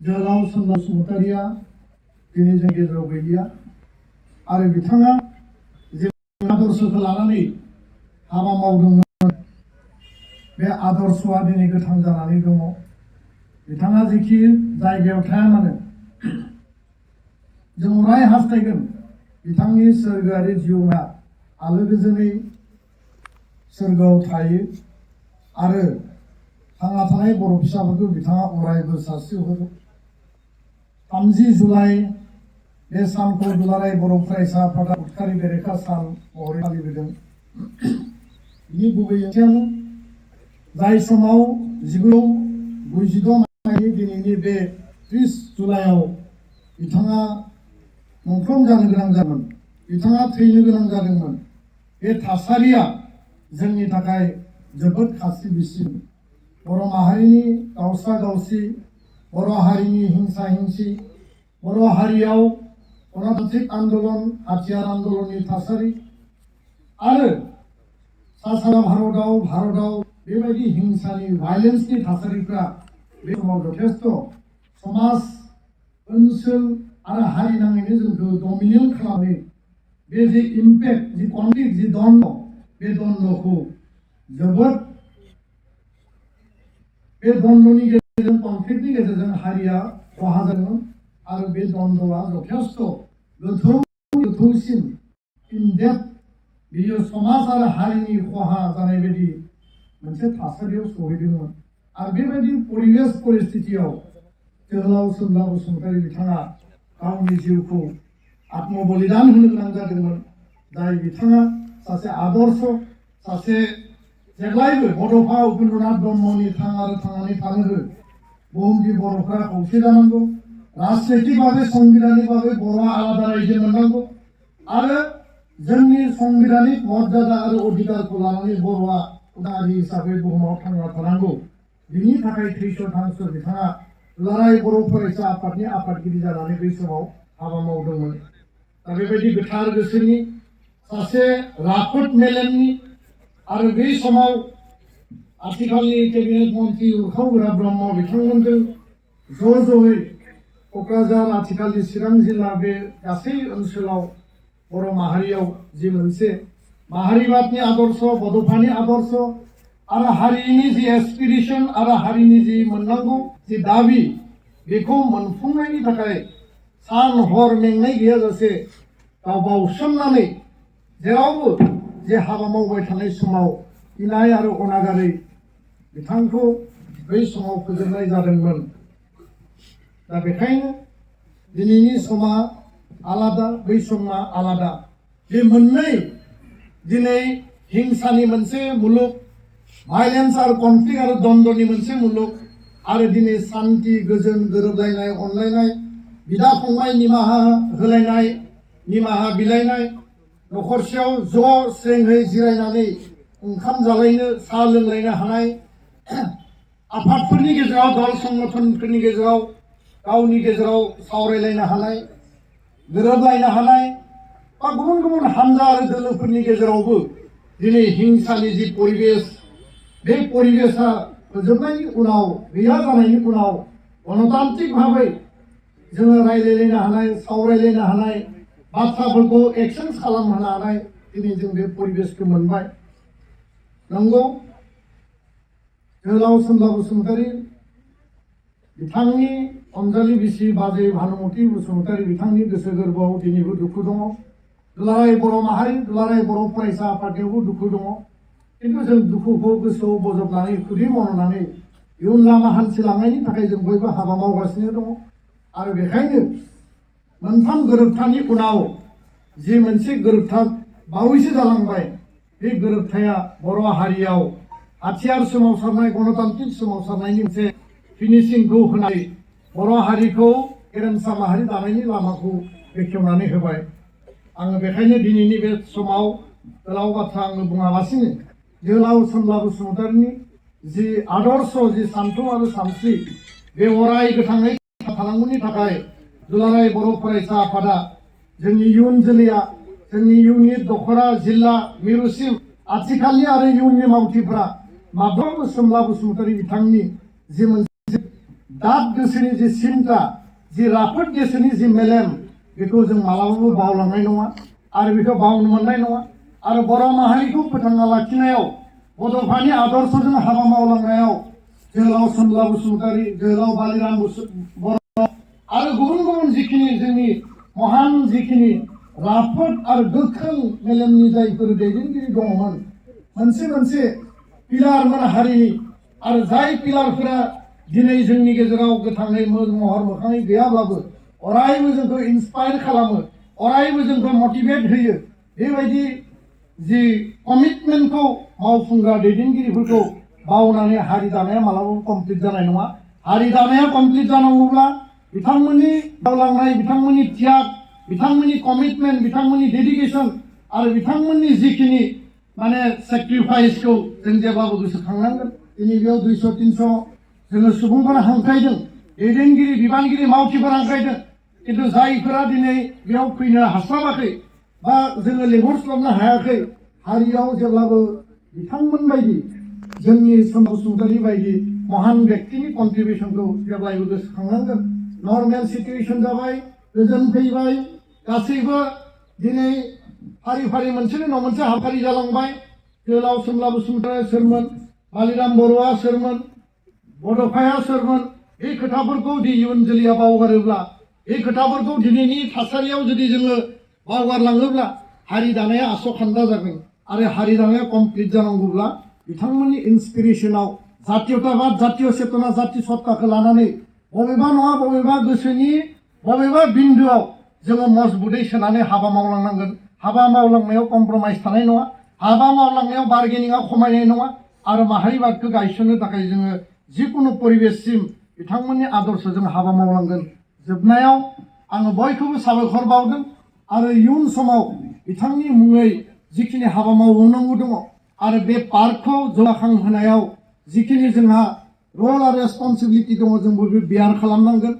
जोहोलाव सोमदोन बसुमतारिया दिनै जों गेजेराव गैलिया आरो बिथाङा जे आदर्शखौ लानानै हाबा मावदोंमोन बे आदर्शआ दिनै गोथां जानानै दङ। बिथाङा जेखि जायगायाव थाया मानो जों अराय हास्थायगोन बिथांनि सोरगोआरि जिउआ आलो गोजोनै सोरगोआव थायो आरो थांना थानाय बर' फिसाफोरखौ बिथाङा अरायबो सारस्रिहरो। 30 जुलाइ बे सानखौ दुलाराय बर' फरायसा आफादा उदखारि बेरेखा सान महरै फालिबोदों। बिनि गुबै ओंथियानो जाय समाव 1996 मायथाइनि दिनैनि बे 30 जुलाइआव बिथाङा मुंख्लं जानो गोनां जादोंमोन, बिथाङा थैनो गोनां जादोंमोन। बे थासारिया जोंनि थाखाय जोबोद खास्रि बिस्रि। बर' माहारिनि दावसा दावसि, बर' हारिनि हिंसा हिंसि, बर' हारियाव गणतान्त्रिक आन्दलन, हाथियार आन्दलननि थासारि आरो सा सानजा भारताव बेबायदि हिंसानि भायलेन्सनि थासारिफ्रा बे समाव जथेस्थ समाज ओनसोल आरो हारि नाङैनो जोंखौ डमिनेट खालामो। बे जे इम्पेक्ट, जे कनफ्लिक्ट, जे द्वन्द, बे द्वन्दखौ जोबोद बे द्वन्दनि गेजेरजों कनफ्लिक्टनि गेजेरजों हारिया खहा जादोंमोन आरो बे द्वन्दआ जथेस्थ गोथौसिन इनडेप्थ बियो समाज आरो हारिनि खहा जानाय बायदि मोनसे थासारियाव सहैदोंमोन। आरो बेबायदि परिबेश परिस्थितियाव जोहोलाव सोमदोन बसुमतारी बिथाङा गावनि जिउखौ आत्मबलिदान होनो गोनां जादोंमोन। जाय बिथाङा सासे आदर्श, सासे जेब्लायबो बड'फा उपेन्द्रनाथ ब्रह्मनि थां आरो थांनानै थानो हो, बुहुमनि बर'फ्रा खौसे जानांगौ, राजनैतिक भावे संबिधानिक भावे बर'आ आलादा रायजो मोननांगौ आरो जोंनि संबिधानिक मर्यादा आरो अधिकारखौ लानानै बर'आ उदारि हिसाबै बुहुमाव थांना थानांगौ। बिनि थाखाय थैस' थांस' बिथाङा दुलाराय बर' फरायसा आफादनि आफादगिरि जानानै बै समाव हाबा मावदोंमोन। दा बेबायदि गोथार गोसोनि सासे राफोद मेलेमनि आरो बै समाव आथिखालनि केबिनेट मन्त्रि उरखाव ब्रह्म बिथांमोनजों ज'यै क'क्राझार आथिखालनि चिरां जिल्ला बे गासै ओनसोलाव बर' माहारियाव जि मोनसे माहारिबादनि आदर्श, बड'फानि आदर्श आरो हारिनि जि एसपिरेसन आरो हारिनि जि मोननांगौ जि दाबि बेखौ मोनफुंनायनि थाखाय सान हर मेंनाय गैयाजासे गाव बावसोमनानै जेरावबो जे हाबा मावबाय थानाय समाव इनाय आरो अनागारै बिथांखौ बै समाव फोजोबनाय जादोंमोन। दा बेखायनो दिनैनि समा आलादा, बै समा आलादा। बे मोननै दिनै हिंसानि मोनसे मुलुग, भायलेन्स आरो कनफ्लिक्ट आरो द्वन्दनि मोनसे मुलुग आरो दिनै शान्ति, गोजोन, गोरोबलायनाय, अनलायनाय, बिदा फंबाय निमाहा होलायनाय, निमाहा बिलायनाय, न'खरसेयाव ज' स्रेंहै जिरायनानै ओंखाम जालायनो, साहा लोंलायनो हानाय, आफादफोरनि गेजेराव, दल संगठनफोरनि गेजेराव गावनि गेजेराव सावरायलायनो हानाय, गोरोबलायनो हानाय बा गुबुन गुबुन हानजा आरो दोलोफोरनि गेजेरावबो दिनै हिंसानि जि परिबेश, बे परिबेशा फोजोबनायनि उनाव, गैया जानायनि उनाव गणतान्त्रिक भाबै जोङो रायलायलायनो हानाय, सावरायलायनो हानाय, बाथ्राफोरखौ एक्सचेन्ज खालामनो हानाय दिनै जों बे परिबेशखौ मोनबाय। नंगौ, जोहोलाव सोमदोन बसुमतारी बिथांनि अनजालि बिसि बाजै भानुमति बसुमतारी बिथांनि गोसो गोरबोआव दिनैबो दुखु दङ। दुलाराय बर' माहारि, दुलाराय बर' फरायसा आफादनियावबो दुखु दङ। खिन्थु जों दुखुखौ गोसोआव बजबनानै खुदै मावनानै इयुन लामा हान्थिलांनायनि थाखाय जों बयबो हाबा मावगासिनो दङ। आरो बेखायनो मोनथाम गोरोबथानि उनाव जि मोनसे गोरोबथा बावैसो जालांबाय, बे गोरोबथाया बर' हारियाव हाथियार सोमावसारनाय, गणतान्त्रिक सोमावसारनायनि मोनसे फिनिशिंखौ होनाय, बर' हारिखौ गेरेमसा माहारि दानायनि लामाखौ बेखेवनानै होबाय। आङो बेखायनो दिनैनि बे समाव गोलाव बाथ्रा आङो बुङालासिनो जोहोलाव सोमदोन बसुमतारीनि जि आदर्श, जि सान्थौ आरो सानस्रि बे अराय गोथाङै थानांगौनि थाखाय दुलाराय बर' फरायसा आफादा जोंनि इयुन जोलैया, जोंनि इयुननि दख'रा जिल्ला मिरुसिम आथिखालनि आरो इयुननि मावथिफ्रा माब्लाबाबो सोमदोन बसुमतारी बिथांनि जि मोनसे दाब गोसोनि जि सिन्ता जि राफोद गोसोनि जि मेलेम बेखौ जों मालाबाबो बावलांनाय नङा आरो बेखौ बावनो मोननाय नङा आरो बर' माहारिखौ फोथांना लाखिनायाव बड'फानि आदर्शजों हाबा मावलांनायाव जोहोलाव सोमब्ला बसुमतारी जोहोलाव बालिराम बर' आरो गुबुन गुबुन जिखिनि जोंनि महान जिखिनि राफोद आरो गोख्रों मेलेमनि जायफोर दैदेनगिरि दङमोन मोनसे मोनसे पिलारमोन हारिनि आरो जाय पिलारफोरा दिनै जोंनि गेजेराव गोथाङै महर मोखाङै गैयाब्लाबो अरायबो जोंखौ इन्सपायार खालामो अरायबो जोंखौ मटिभेट होयो बेबायदि जि कमिटमेन्टखौ मावफुंग्रा दैदेनगिरिफोरखौ बावनानै हारि दानाया मालाबाबो कमप्लिट जानाय नङा हारि दानाया कमप्लिट जानांगौब्ला बिथांमोननि मावलांनाय बिथांमोननि त्याग बिथांमोननि कमिटमेन्ट बिथांमोननि डेडिकेसन आरो बिथांमोननि जिखिनि माने सेक्रिफाइसखौ जों जेब्लाबो गोसोखांनांगोन दिनै बेयाव 200-300 जोङो सुबुंफोरा हांख्रायदों दैदेनगिरि बिबानगिरि मावथिफोरा हांख्रायदों किन्तु जायफोरा दिनै बेयाव फैनो हास्लाबाखै बा जोङो लेंहरस्लाबनो हायाखै हारियाव जेब्लाबो बिथांमोन बायदि जोंनि सोमब्ला बसुमतारी बायदि महान व्यक्तिनि कन्ट्रिबिउसनखौ जेब्लायबो गोसोखांनांगोन नर्मेल सिटुएसन जाबाय गोजोन फैबाय गासैबो दिनै फारि फारि मोनसेनि उनाव मोनसे हाबाफारि जालांबाय जोहोलाव सोमब्ला बसुमतारीया सोरमोन बालिराम बर'आ सोरमोन बड'फाया सोरमोन बे खोथाफोरखौ इयुन जोलैया बावगारोब्ला बे खोथाफोरखौ दिनैनि थासारियाव जुदि जोङो बावगारलाङोब्ला हारि दानाया आस'खान्दा जागोन आरो हारि दानाया कमप्लिट जानांगौब्ला बिथांमोननि इन्सपिरेसनाव जातीयताबाद जातीय चेतना जाति सत्ताखौ लानानै बबेबा नङा बबेबा गोसोनि बबेबा बिन्दोआव जोङो मजबुतै सोनानै हाबा मावलांनांगोन हाबा मावलांनायाव कमप्रमाइस थानाय नङा हाबा मावलांनायाव बार्गेनिंआ खमायनाय नङा आरो माहारिबादखौ गायसननो थाखाय जोङो जिकुनु परिबेससिम बिथांमोननि आदर्शजों हाबा मावलांगोन जोबनायाव आङो बयखौबो साबायखर बावदों आरो इयुन समाव बिथांनि मुङै जिखिनि हाबा मावबावनांगौ दङ आरो बे पार्कखौ जौगाखांहोनायाव जिखिनि जोंहा रल आरो रेसपन्सिबिलिटि दङ जों बयबो बियार खालामनांगोन